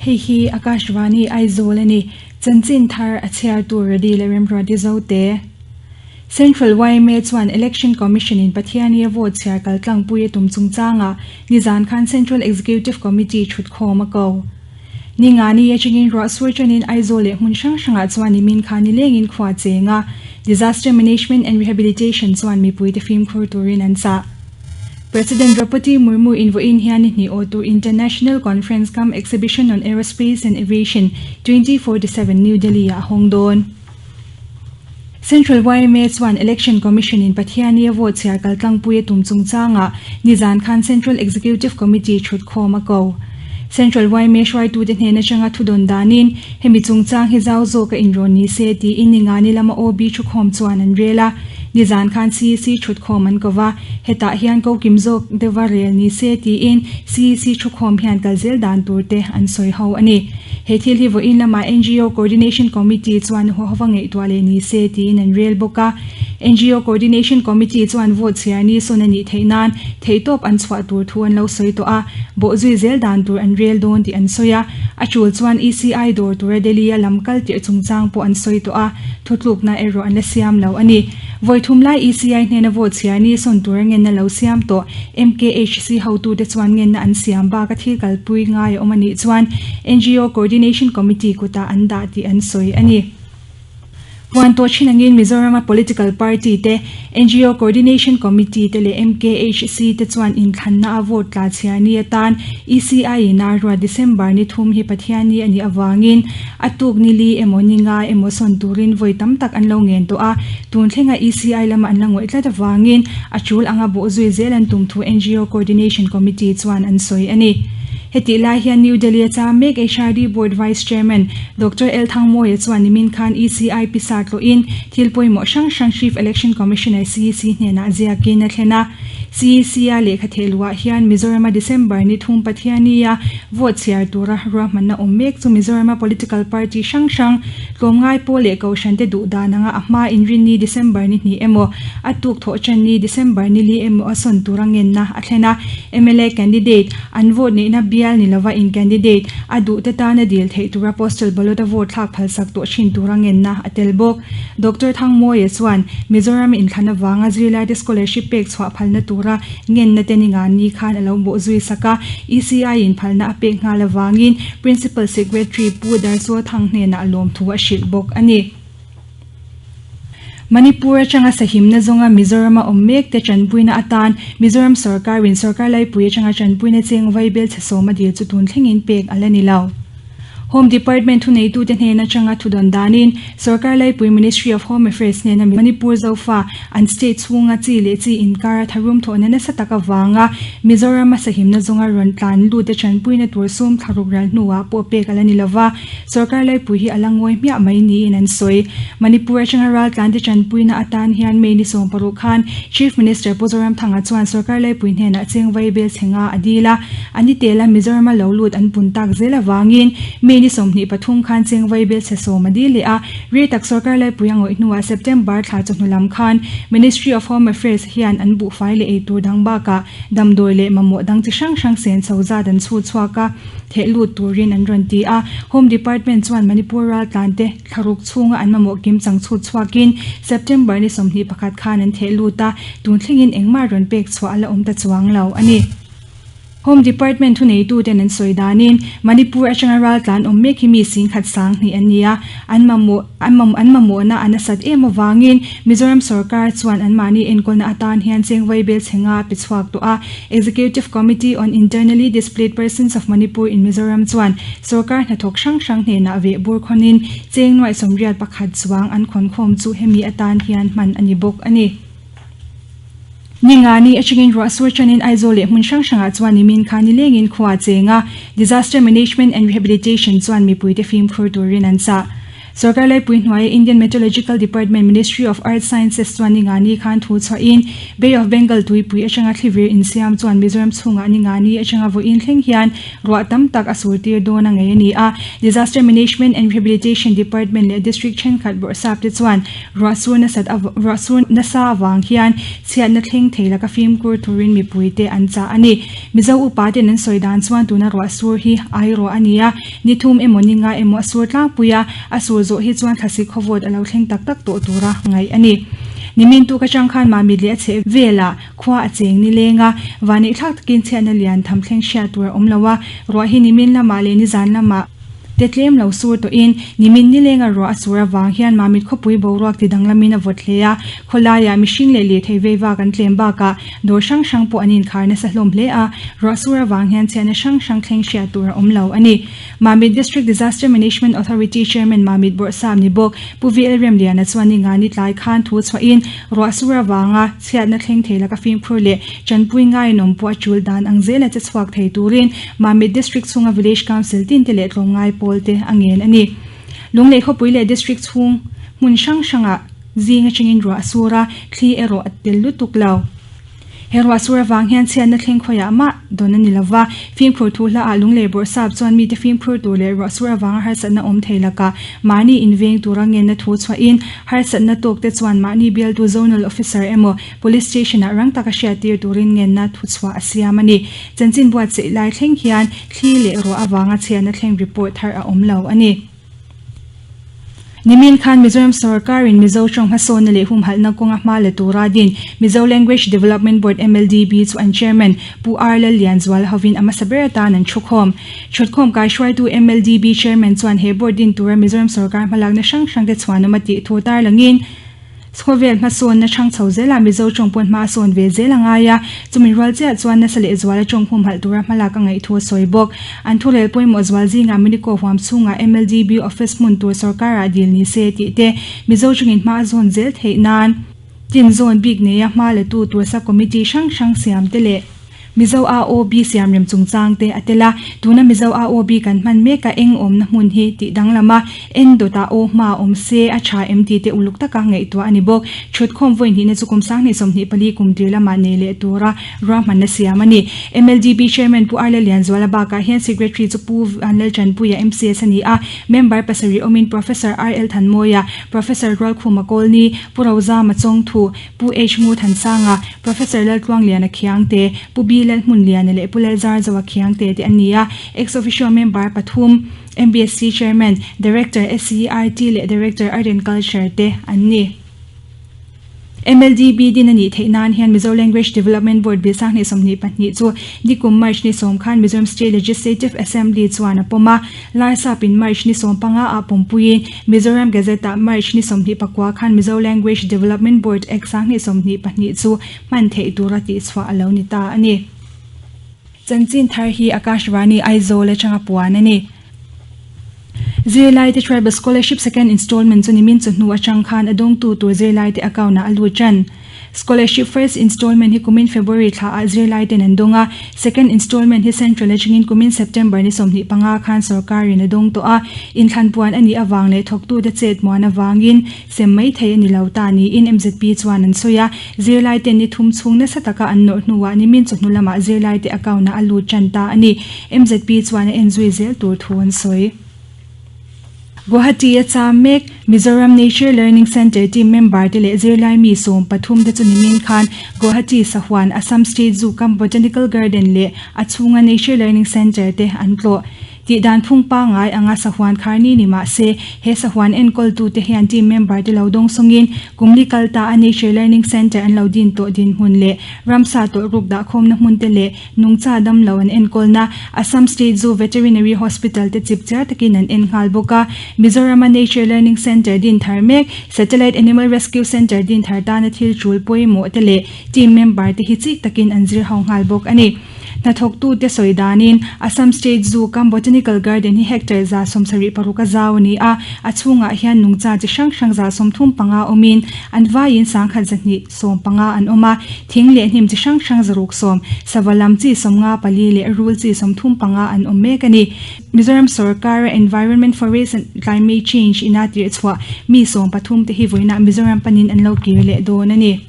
Hei hi Akashvani Aizawl a ni. Chanchin thar a chhiartu Redi leh Remruati Zote. Central yma chuan Election Commission in Pathiani a vote chhiar kaltlangpui a tum chungchangah nizan khan Central Executive Committee thutkhawm a ko. Ningani atangin ruah sur tanin Aizawl leh hmun hrang hrangah chuan nimin kha nilengin khua cheng a, Disaster Management and Rehabilitation chuan mipuite fimkhur turin an chah. President Draupadi Murmu in vawiin hian ni hnih aw tur International Conference cum Exhibition on Aerospace and Aviation 2047 New Delhi ah a hawng dawn. Central yma chuan Election Commission in Pathiani a vote chhiar kaltlangpui a tum chungchangah nizan khan Central Executive Committee thutkhawm a ko. Central yma hruaitute hnen atanga thudawn danin hemi chungchang hi zau zawk a inrawn ni se tiin Ningani lama OB thukhawm chuan an rel a. Nizan khan CEC thutkhawm an ko va, hetah hian ko kim zawk deuha rel ni se tiin CEC thukhawm hian kal zel dan tur te an sawi ho a ni. He thil hi vawiin lamah ngo Coordination Committee chuan huahova ngaihtuah leh ni se tiin an rel bawk a. Ngo Coordination Committee chuan vote chhiar ni sawn a nih theih nan theihtawp an chhuah tur thu an lo sawi tawh a, bawhzui zel dan tur an rel dawn tih an sawi a. A tul chuan ECI dawr tura Delhi-a lam kal tirh chungchang pawh an sawi tawh a, thutlukna erawh an la siam lo a ni. Vawi thum lai ECI hnena vote chhiar ni sawn tura ngenna lo siam tawh MKHC hotute chuan ngenna an siam bak a thil kalpui ngai a awm a nih chuan ngo Coordination Committee kutah an dah tih an sawi a ni. Puan tawh thin angin Mizorama political party te, ngo Coordination Committee te leh MKHC te chuan inthlanna a vote tla chhiar ni atan ECI in a ruat December ni thum hi Pathianni a nih avangin a tuk ni li emaw ni nga emaw sawn turin vawi tam tak an lo ngen tawh a, tun thlenga ECI lama an la ngawih tlat avangin a tul anga bawhzui zel an tum thu ngo Coordination Committee chuan an sawi a ni. Hetih lai hian New Delhi a cham mek HRD Board Vice Chairman Doctor L Thangmawia chuan nimin khan ECI pisa tlawhin thil pawimawh hrang hrang Chief Election Commissioner, CEC, hnenah ziakin a thlen a. CEC-a lehkha thehluah hian Mizorama December ni thum Pathiani-a vote chhiar tura ruahmanna awm mek chu Mizorama political party hrang hrang, tlawmngai pawl leh kohhrante duh dan anga a hma inrinni December ni hnih emaw, a tuk thawh channi December ni li emaw a sawn tura ngenna a thlen a. Mla candidate, an vote neihna bial ni lova in candidate, a duhte tana dil theih tura postal ballot-a vote thlak phalsak tawh thin tura ngenna a tel bawk. Doctor Thangmawia chuan Mizoram inthlan avanga zirlaite scholarship pek chhuah phalna tura ngenna te ninga ni khan a lo bawh zui sak a, ECI in phalna a pek nghal avangin Principal Secretary Pu Darsuo Thang hnenah lawmthu a hrilh bawk a ni. Manipur atanga sahimna zawnga Mizorama awm mek te tanpuina atan Mizoram sorkarin sorkar laipui atanga tanpuina cheng vaibel chhe sawm a dil chu tun thlengin pek a la ni lo. Home Department thuneitute hnen atanga thudawn danin Sorkar laipui Ministry of Home Affairs hnena Manipur Zofa an state chhunga chi leh chi inkara tharum thawhna nasa tak avanga Mizoram a sahimna zawnga rawn tlan lut te tanpuina tur sum thlaruk ral hnuah pawh pek a la ni lova, Sorkar laipui hi a la ngawi hmiah mai niin an sawi. Manipur atanga raltlan te tanpuina atan hian May ni 16 khan Chief Minister Pu Zoramthanga chuan sorkar laipui hnenah cheng vaibel chhe nga a dil a, A ni tela Mizorama lo lut an pun tak zel avangin May ni 23 khan cheng vaibel chhe sawm a dil leh a, rei tak sorkar laipui a ngawih hnuah September thla chawhnu lam khan Ministry of Home Affairs hian an buhfai leh eitur dang bakah damdawi leh mamawh dang chi hrang hrang sen chho zat an chhut chhuak a, theh lut turin an rawn ti a. Home Department chuan Manipur raltlante thlaruk chhunga an mamawh kim chang chhut chhuakin September ni 21 khan an theh lut a, tun thlengin engmah rawn pek chhuah a la awm ta chuang lo a ni. Home Department thuneituten an sawi danin Manipur atanga raltlan awm mek hi mi singkhat sang hnih an ni a, an mamawh an mamawhna a nasat em avangin Mizoram sorkar chuan anmahni enkawlna atan hian cheng vaibel chhe nga a pe chhuak tawh a. Executive Committee on Internally Displaced Persons of Manipur in Mizoram chuan sorkar hnathawk hrang hrang hnenah veh bur khawnin cheng nuaih sawmriat pakhat chuang an khawnkhawm chu hemi atan hian hman a ni bawk a ni. Ningani atangin ruah sur tanin Aizawl leh hmun hrang hrangah chuan nimin kha nilengin khua a cheng a, Disaster Management and Rehabilitation chuan mipuite fimkhur turin an chah. Sorkar laipui hnuaia Indian Meteorological Department Ministry of Earth Sciences chuan ningani khan thu chhuahin Bay of Bengal tuipui atanga thlivir insiam chuan Mizoram chhungah ningani atanga vawiin thleng hian ruah tam tak a sur tir dawn a ngei a ni a. Disaster Management and Rehabilitation Department leh District thenkhat bawrhsap te chuan ruah sur nasat ruah sur nasa avang hian chhiatna thleng thei laka fimkhur turin mipui te an chah a ni. Mizo upa ten an sawi dan chuan tuna ruah sur hi ai ruah a ni a, ni thum emaw ni nga emaw a sur tlangpui a, a sur zawh hi chuan thlasik khawvawt a lo thleng tak tak tawh tura ngaih a ni. Nimin tuk atang khan Mamit leh a chheh velah khua a cheng ni leng a, vanneih thlak takin chhiatna lian tham thleng hriat tur a awm lo a, ruah hi nimin lamah leh nizan lamah te tlem lo sur tawhin nimin nilenga ruah a sur avang hian Mamit khawpui boruak ti danglamin a vawt hle a, khawlaiah mihring leh lirthei vei vak an tlem bakah dawr hrang hrang pawh an inkhar nasa hlawm hle a, ruah sur avang hian chhiatna hrang hrang thleng hriat tur a awm lo a ni. Mamit District Disaster Management Authority Chairman Mamit Bawrhsap ni bawk Pu VL Remliana chuan ningani tlai khan thu chhuahin ruah sur avanga chhiatna thleng thei laka fimkhur leh tanpui ngaihnawm pawh a tul dan ang zela che chhuak thei turin Mamit District chhunga Village Council tin te leh tlawmngai pawl te a ngen a ni. Lunglei khawpui leh District chhung hmun hrang hrangah zing atangin ruah a sur a, thli erawh a tel lutuk lo. He ruah sur avang hian chhiatna thleng khawiah mah dawn a ni lo va, fimkhur thu hlaah lunglei bawrhsap chuan mite fimkhur tur leh ruah sur avanga harsatna awm thei lakah mahni inveng tura ngenna thu chhuahin harsatna tawkte chuan mahni bialtu Zonal Officer emaw Police Station-ah rang taka hriattir turin ngenna thu chhuah a siam a ni. Chanchin buatsaih lai thleng hian thli leh ruah avanga chhiatna thleng report thar a awm lo a ni. Nimin khan Mizoram sorkarin Mizo tawng hmasawnna leh humhalhna kawnga hma la tura din Mizo Language Development Board, MLDB, chu an chairman Pu R Lallianzuala hovin a hmasa ber atan an thukhawm. Thutkhawm kaihruaitu MLDB chairman chuan he board din tura Mizoram sorkar hmalakna hrang hrangte chhuanawm a tih thu tarlangin, Khawvel hmasawnna chhang chho zelah Mizo tawng pawn hma a sawn ve zel a ngai a, chumi rual chiah chuan nasa leh zuala tawng humhalh tura hmalak a ngaih thu a sawi bawk. An thurel pawimawh zual zingah Muniko huam chhungah MLDB office hmun tur sorkarah dil ni se tih te, Mizo tawngin hma a zawn zel theih nan tinzawn bik neia hma la tu tur sub committee hrang hrang siam te leh Mizo AOB siamrem chungchang te a tel a, tuna Mizo AOB kan hman mek a eng awmna hmun hi tih danglam a, en dawtah aw hma awm se a tha em tih te uluk taka ngaihtuah a ni bawk. Thutkhawm vawi hnihna chu kum 2024 kum tir lamah nei leh tura ruahmanna siam a ni. MLDB Chairman Pu Arla Lianzuala bakah hian Secretary chu Pu Vanlaltanpuia MCS a ni a, member pasarih awmin Professor RL Thanmawia, Professor Rualkhuma Kawlni, Pu Rozama Chawngthu, Pu H. Nguthansanga, Professor Laltluangliana Khiangte, Pu B. Lalhmunliana leh Pu Lalzarzoa Khiangte te an ni a. Ex Officio member pathum, MBSC Chairman, Director SCERT leh Director Art and Culture te an ni. MLDB din a nih theih nan hian Mizo Language Development Board bil 2022 chu nikum March ni sawm khan Mizoram State Legislative Assembly chuan a pawm a. Larsapin March ni 15 ah pawmpuiin Mizoram Gazette-ah March ni 24 khan Mizo Language Development Board Act 2022 chu hman theih tura tihchhuah a lo ni ta a ni. Chanchin thar hi Akashvani Aizawl atanga puan a ni. Zirlaite Tribal Scholarship Second Installment chu nimin chawhnu atang khan a dawngtu tur zirlaite account-ah a lut tan. Scholarship First Installment hi kumin February thla ah zirlaiten an dawng a, Second Installment hi Central atangin kumin September ni 25 khan sorkarin a dawng tawh a, inthlan puan a nih avang leh thawktute chet muan avangin sem mai thei a ni lo ta niin MZP chuan an sawi a, zirlaiten ni thum chhung nasa taka an nawrh hnuah nimin chawhnu lamah zirlaite account ah a lut tan ta a ni. MZP chuan a enzui zel tur thu an sawi. Guwahati a cham mek Mizoram Nature Learning Centre team member te leh zirlai mi 13 te chu nimin khan Guwahati Sahuan Assam State Zoo Kam Botanical Garden leh a chhunga Nature Learning Centre te an tlawh. Tih dan phung pangngai anga Sahuan khar ni ni mah se he Sahuan enkawltu te hian team member te lo dawng sawngin kumli kal ta a Nature Learning Centre an lo din tawh dinhmun leh ramsa tawlh ruk dahkhawmna hmun te leh Nungcha damlo an enkawlna Assam State Zoo Veterinary Hospital te chip chiar takin an en nghal bawk a. Mizorama Nature Learning Centre din thar mek, Satellite Animal Rescue Centre din thar tana thil tul pawimawh te leh team member te hi chik takin an zir ho nghal bawk a ni. Hnathawktute sawi danin Assam State Zoo kam Botanical Garden hi hectare 76 a zau a ni a, a chhungah hian nungcha chi hrang hrang 35 awmin an vaiin 1215 an awm a, thing leh hnim chi hrang hrang 610, sava lam chi 54 leh rul chi 35 an awm mek a ni. Mizoram sorkara Environment, Forest and Climate Change ina tirhchhuah mi 13 te hi vawiinah Mizoram panin an lo kir leh dawn a ni.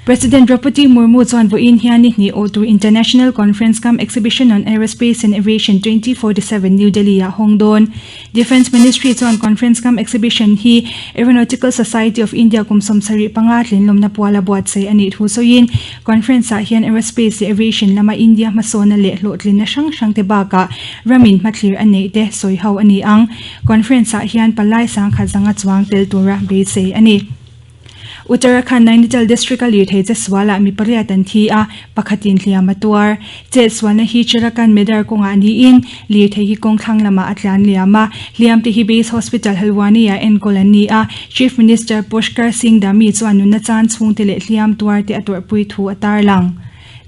President Draupadi Murmu chuan vawiin hian ni hnih awh tur International Conference cum Exhibition on Aerospace and Aviation 2047 New Delhi ah hawng dawn. Defence Ministry chuan Conference cum Exhibition hi Aeronautical Society of India kum 75 tlinlawmna puala buatsaih a nih thu sawiin Conference ah hian Aerospace leh Aviation lama India hmasawna leh hlawhtlinna hrang hrang te bakah ramin hmathlir a neih te sawi ho a ni ang. Conference ah hian palai sangkhat zanga chuang tel tura beisei a ni. Uttarakhand Nainital District-a lirthei che sualah mi pariat an thi a, pakhatin hliam a tuar. Chet sualna hi Cherakan Medar kawngah niin, lirthei hi kawng thlang lamah a tlan liam a. Hliamte hi Base Hospital Halwani-ah enkawl an ni a, Chief Minister Pushkar Singh Dhami chuan nunna chan chhungte leh hliam tuarte a tawrhpui thu a tarlang.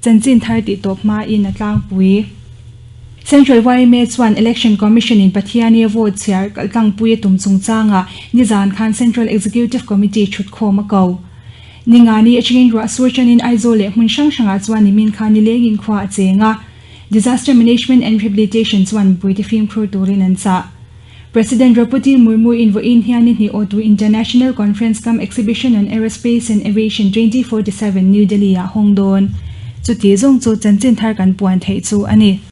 Chanchin thar tih tawp hmain a tlangpui. Central yma chuan Election Commission in Pathiani a vote chhiar kaltlangpui a tum chungchangah nizan khan Central Executive Committee thutkhawm a ko. Ningani atangin ruah sur tanin Aizawl leh hmun hrang hrangah chuan nimin khan nilengin khua a cheng a. Disaster Management and Rehabilitation chuan mipuite fimkhur turin an chah. President Draupadi Murmu in vawiin hian ni hnih awtu International Conference cum Exhibition on Aerospace and Aviation 2047 New Delhi ah hawng dawn. Chuti zawng chu chanchin thar kan puan theih chu a ni.